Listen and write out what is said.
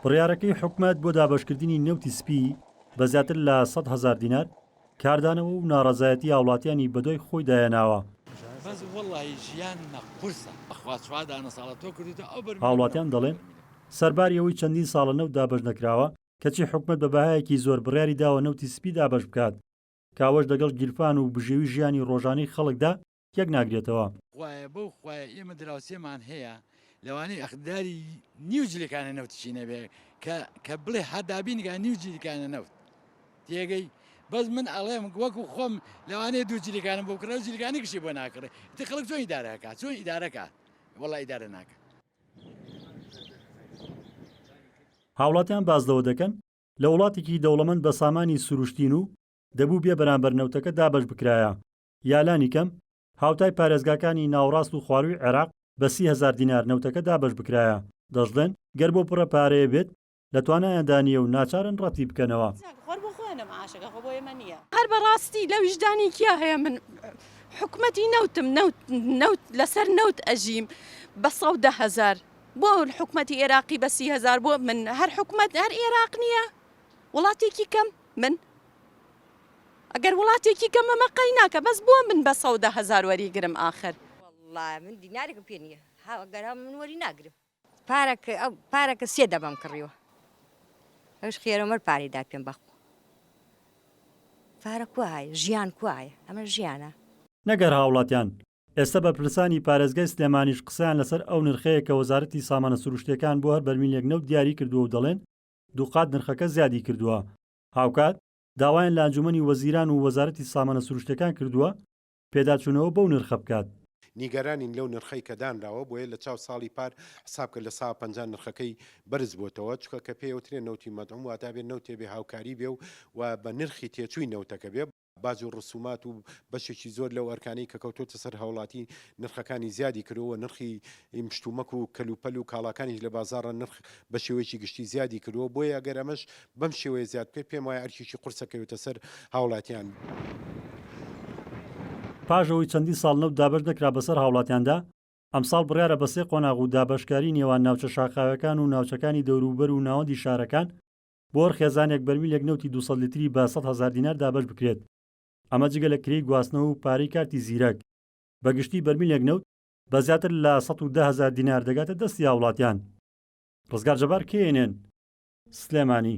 بڕیارەکەی حکومەت بۆ دابەشکردنی نەوتی سپی بە زیاتر لە 100 هەزار دینار، کاردانەوە و ناڕەزایەتی هاوڵاتیانی بەدوای خۆیدا هێناوە. هاوڵاتیان دەڵێن، سەرباری ئەوەی چەندین ساڵە نەوت دابەش نەکراوە، کەچی حکومەت بە بەهایەکی زۆر بڕیاری داوە نەوتی سپی دابەش بکات، کە ئەوەش لەگەڵ گیرفان و بژێوی ژیانی ڕۆژانەی خەڵکدا یەک ناگرێتەوە. خوایە بەو خوایە ئێمە دراوسێمان هەیە لەوانەیە ئەقداری نیو جلەکانە نەوتشی نەبێ کە کە بڵێ هەر دابینکە نیو جلیکانە نەوت تێگەی بەس من ئەڵێم وەکو خۆم لەوانەیە دوو جلیکانم بۆ بکڕێ و جلیکانی کشی بۆ ناکڕێ ئیتر خەڵک چۆن ئیدارەکات چۆن ئیدارەکات وەڵا ئیدارە ناکە. هاوڵاتیان باس لەوە دەکەن، لە وڵاتێکی دەوڵەمەند بە سامانی سروشتین و دەبوو بێ بەرامبەر نەوتەکە دابەش بکرایە یا لانیکەم هاوتای پارێزگاکانی ناوەڕاست و خوارووی عێراق بە 30 هەزار دینار نەوتەکە دابەش بکرایە، دەشڵێن گەر بۆ بڕە پارەیە بێت لە توانایاندا نییە و ناچارن ڕەتی بکەنەوە. هەر بەڕاستی لە ویژدانی کیا هەیە من حکومەتی نەوتم نەوت نەوت لەسەر نەوت ئەژیم بە 110 هەزار بۆ حکومەتی ئێراقی بە 30 هەزار بۆ من هەر حکومەت هەر ئێراق نییە وڵاتێکی کەم من ئەگەر وڵاتێکی کەم ئەمە قەی ناکە بەس بۆ من بە 110 هەزار وەریگرم ئاخر. وەڵا من دینارێکم پێ نییە ها گەر هەم من وەری ناگرم. پارەکە ئەو پارەکە سێ دەبەم کڕیوە ئەوش خێرەمەر پارەی دا پێم بەخوا پارە کوایە ژیان کوایە ئەمە ژیانە. نەک هەر هاوڵاتیان، ئێستا بەرپرسانی پارێزگای سلێمانیش قسەیان لەسەر ئەو نرخەیە کە وەزارەتی سامانە سروشتییەکان بۆ هەر بەرمیلێک نەوت دیاری کردووە و دەڵێن دووقات نرخەکە زیادی کردووە. هاوکات، داوایان لە ئەنجومەنی وەزیران و وەزارەتی سامانە سروشتییەکان کردووە پێداچوونەوە بەو نرخە بکات. نیگەرانین لەو نرخەی کە دانراوە، بۆیە لە چاو ساڵی پار حساب کە 50% نرخەکەی بەرز بۆتەوە، چونکە کە پێی ئەوترێ نەوتی مەدعوم واتە ئەبێ نەوتێ بێ هاوکاری بێ و و بە نرخی تێچووی نەوتەکە بێ، باج و ڕسومات و بەشێکی زۆر لەو ئەرکانەی کە کەوتۆتە سەر هاوڵاتی نرخەکانی زیادی کردووە و نرخی مشتومەک و کەلوپەل و کاڵاکانیش لە بازاڕا نرخ بە شێوەیەکی گشتی زیادی کردووە، بۆیە ئەگەر ئەمەش بەم شێوەیە زیاد بکرێت پێم وایە ئەرکێکی قورسە کەوێتە سەر هاوڵاتیان. پاش ئەوەی چەندین ساڵ نەوت دابەش نەکرا بەسەر هاوڵاتیاندا، ئەمساڵ بڕیارە بە سێ قۆناغ و دابەشکاری نێوان ناوچە شاخاویەکان و ناوچەکانی دەوروبەر و ناوەندی شارەکان بۆ هەر خێزانێک بەرمیلێک نەوتی 200 لیتری بە 100 هەزار دینار دابەش بکرێت، ئەمە جگە لە کرێی گواستنەوە و پارەی کارتی زیرەک، بە گشتی بەرمیلێک نەوت بە زیاتر لە 110 هەزار دینار دەگاتە دەستی هاوڵاتیان. ڕزگار جەبار، KNN، سلێمانی.